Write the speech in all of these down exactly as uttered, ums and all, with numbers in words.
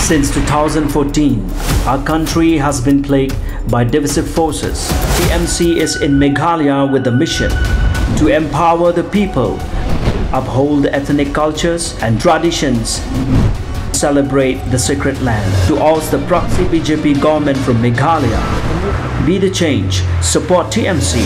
Since two thousand fourteen, our country has been plagued by divisive forces. T M C is in Meghalaya with the mission to empower the people, uphold ethnic cultures and traditions, celebrate the sacred land. To oust the proxy B J P government from Meghalaya, be the change, support T M C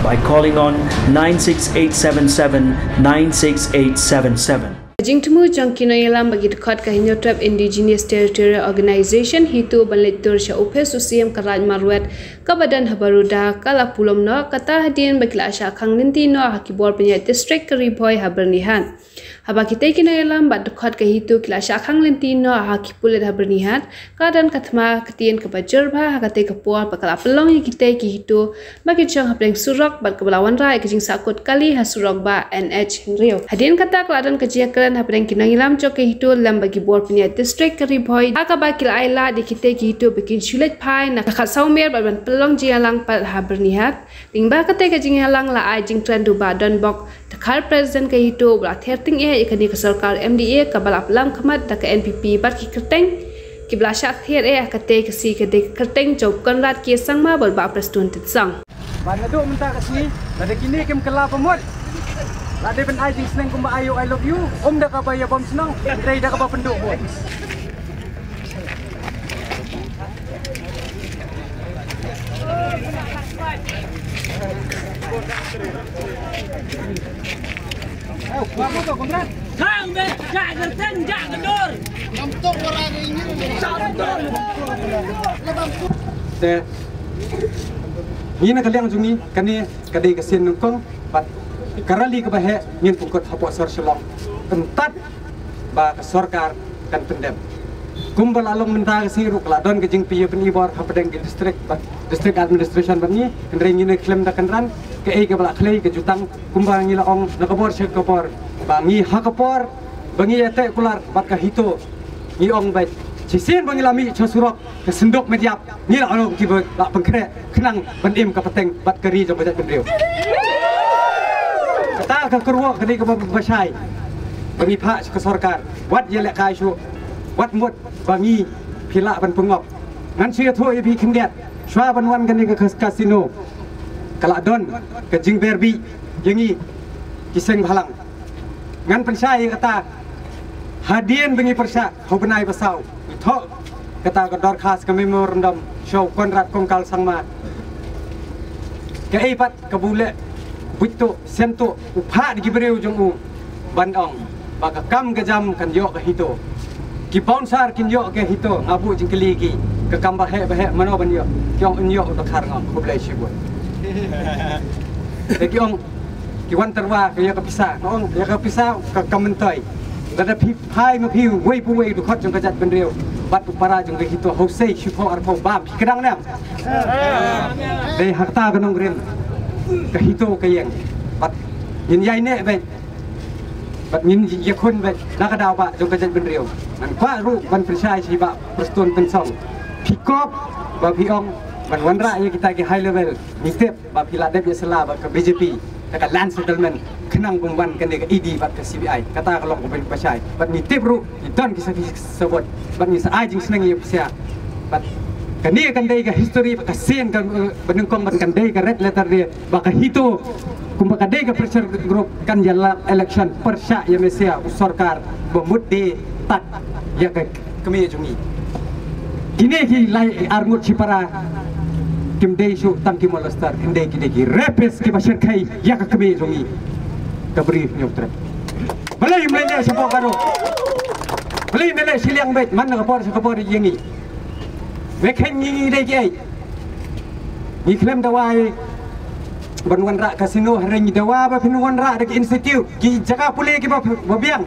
by calling on nine six eight seven seven nine six eight seven seven. Ka jingthmu jong ki nongïalam bad ki dkhot ka Hynñiewtrep Indigenous Territorial Organization, HITO, ban leit tur sha ophis u Syiem ka Raid Marwet kaba don ha Baroda ka la pulom noh, kata hadien ba ki la shah khang lynti noh ha ki bor pynïaid district ka Ri Bhoi ha Byrnihat. Haba kitei ki nongïalam bad dkhot ka HITO ki la shah khang lynti noh ha ki pulit ha Byrnihat, ka don ka thma ka ktien kaba jur bha ha katei ka por, ba ka la pynlong ïa kitei ki HITO ba kin shong hapdeng surok, bad kaba la wanrah ïa ka jingsahkut kali ha surok bah N H hynriew. Hadien kata ka la don ka jingïakren hapdeng ki nongïalam jong ka HITO lem bad ki bor pynïaid district ka Ri Bhoi, ha kaba ki la ailad ïa kitei ki HITO ba kin shu leit phai na ka khatsaw mer bad ban pynlong jingïalang pat ha Byrnihat. Lyngba katei ka jingïalang la ai jingkren da u Bah Donbok Dkhar, President ka HITO, ba la ther tyngeh ïa kane ka sorkar M D A kaba la pynlong khmat da ka N P P bad ki kyrteng kiba la shah ther eh ha katei ka sngi, ka dei ka kyrteng jong u Conrad K Sangma bad u Bah Prestone Tynsong. Ba naduh mynta ka sngi, lada kine kim kylla ba mut, la dei ban ai jingsneng kumba aïu I love you, ym da kaba ïa bom shnong, hynrei da kaba pynduh bun. Khang beit, jah kyrteng, jah ka dur. Te ngi na ka liang jong ngi, kane ka dei ka sien nyngkong, bad ka rally kaba heh ngin pynkut hapoh sor Shillong. Pyntat ba ka sorkar kan pyndep. Kumba la long mynta ka sngi ruh, ka la don ka jingpynïoh pynïbor hapdeng ka district bad district administration bad ngi, hynrei ngi ne khlem da kynran, kaei kaba la khlei ka jutang, kumba ngi la ong na ka bor sha ka bor, ba ngi ha ka por ba ngi ïateh kular bad ka HITO, ngi ong beit, shisien ba ngi la mih sha surok, ka synduk met ïap, ngi la long kiba la pynkhreh khnang ban im ka pateng bad ka ri jong ka jaitbynriew. Kata ka kyrwoh ka dei kaba bashai ba ngi phah sha ka sorkar, wat ïalehkai shuh, wat mut ba ngi, phi lah ban pynngop. Ngan shu ïathuh ïa phi khyndiat, shuwa ban wan kane ka kas-, casino, ka la don ka jingber bih ïa ngi ki seng bhalang. Ngan pynshai ïa kata, hadien ba ngi pyrshah ha u bnai ba saw, ngi thoh kata ka dorkhas, ka memorandum sha u Conrad Kongkal Sangma. Kaei pat kaba u leh, buit tuh, sian tuh, u phah da ki briew jong u ban ong ba ka kam ka jam kan ïoh ka HITO. Ki bouncer kin ïoh ka HITO, nga buh jingkylli ïa ki, ka kam ba heh ba heh mano ban ïoh? Ki ong yn ïoh u Dkhar. Nga ong khublei shibun. Te ki ong ki wan tyrwa ka ïa ka pisa. Nga ong ïa ka pisa ka kam myntoi. Lada phi phai ma phi uwei pa uwei u dkhot jong ka jaitbynriew bad u para jong ka HITO, hooid, shiphew arphew bam, phi kdang ne em? Dei ha kata ka nongrim ka HITO ka ïeng. Bad ngin ïai neh beit, bad ngin ïakhun beit na ka daw ba jong ka jaitbynriew. Ngan kwah ruh ban pynshai sha i Bah Prestone Tynsong. Phi kop ba phi ong ban wanrah ïa kita ki high level, ngi tip ba phi la dep ïa sala bad ka B J P da ka land settlement khnang ban wan kane ka E D bad ka C B I. Kata ka long kaba bashai. Bad ngi tip ruh ngi don ki sakhi sabut, bad ngi sa ai jingsneng ïa phi sha. Bad kane kan dei ka history, bad ka sien ka, eh, ba nyngkong, bad kan dei ka red letter day ba ka HITO, kumba ka dei ka pressure group, kan ïalap election pyrshah ïa me sha u sorkar ba mut de tad ïa ka kmie jong ngi. Kine ki lai arngut shipara kim dei shuh tang ki molester, kim dei, ki dei ki rapist kiba shyrkhei ïa ka kmie jong ngi, ka Bri Hynñiewtrep. Balei ym leh shapoh Garo? Balei ym leh shiliang beit man na ka por sha ka por ïa ngi? Me kheiñ ngi, ngi dei kiei? Ngi khlem dawa ban wanrah casino, hynrei ngi dawa ba phin wanrah da ki institute, ki jaka pule kiba, ba biang.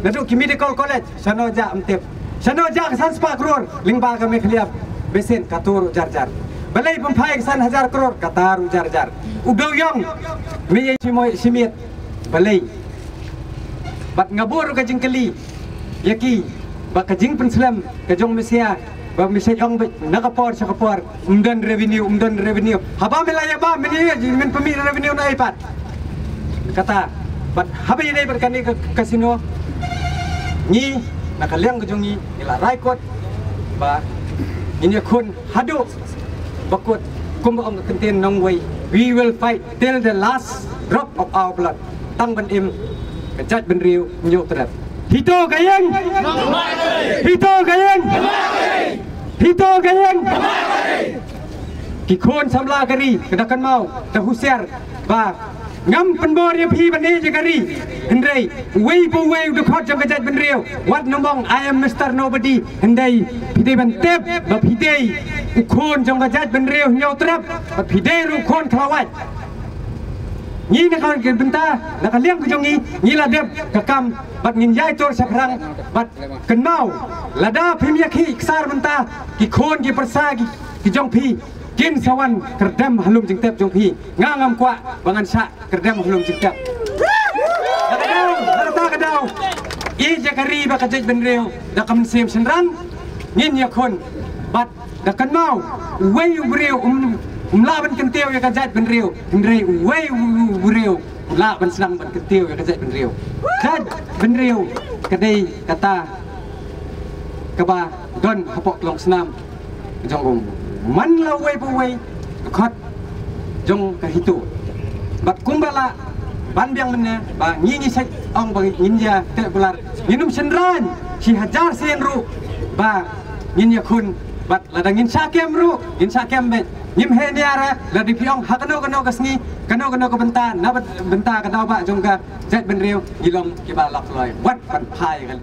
Naduh ki medical college, shano jah ym tip. Shano jah ka san spah klur lyngba ka Meghalaya Basin, kato ruh jar jar. Balei pynphai ka san hajar klur, kata ruh jar jar. U dewïong, me ïa shimoi shimiet, balei? Bad nga buh ruh ka jingkylli ïa ki ba ka jingpynslem ka jong me sha, ba me sha ong beit na ka por sha ka por ym don revenue, ym don revenue. Haba me la ïa bam, men ïa, men pynmih revenue na ei pat? Kata. Bad haba ïadei bad kane ka casino, ngi Na ka liang ka jong ngi ngi la rai kut ba ngin ïakhun haduh ba kut, kumba ong ka ktien nongwei, we will fight till the last drop of our blood. Tang ban im ka jaitbynriew Hynñiewtrep. Hito ka ïing! Hito ka ïing! Hito ka ïing! Ki khun samla ka ri, ka da kynmaw, da husiar ba ngam pynbor ïa phi ban ïeit ïa ka ri. Hynrei uwei pa uwei u dkhot jong ka jaitbynriew, wat nym ong I am Mister Nobody. Hynrei phi dei ban tip ba phi dei u khun jong ka jaitbynriew Hynñiewtrep, ba phi dei ruh u khun Khlawait. Ngi na ka bynta, na ka liang ka jong ngi, ngi la dep ka kam bad ngin ïai tur shaphrang. Bad kynmaw, lada phim ïakhih ksar mynta, ki khun ki pyrsa ki, ki jong phi kin sa wan kyrdem ha lum jingtep jong phi. Nga ngam kwah ba ngan shah kyrdem ha lum jingtep. Na ka daw, na kata ka daw, ïeit ïa ka ri bad ka jaitbynriew da ka mynsiem shynrang ngin ïakhun. Bad da kynmaw, uwei u briew um, um lah ban kyntiew ïa ka jaitbynriew, hynrei uwei u briew u lah ban sdang ban kyntiew ïa ka jaitbynriew. Jaitbynriew ka dei kata kaba don hapoh ka longsnam jong u man la uwei pa uwei, ka khot jong ka Hito. Bad kumba lah ban biang mynne ba ngi, ngi sa ong ba ngin ïa teh kular, ngin ym shynraiñ shi hajar sien ruh ba ngin ïakhun. Bad lada ngin shah kem ruh, ngin shah kem beit. Ngim heh niar, lada phi ong ha kano kano ka sngi, kano kano ka bynta, na byn-, bynta ka daw ba jong ka jaitbynriew, ngi long kiba lok kloi wat ban phai ka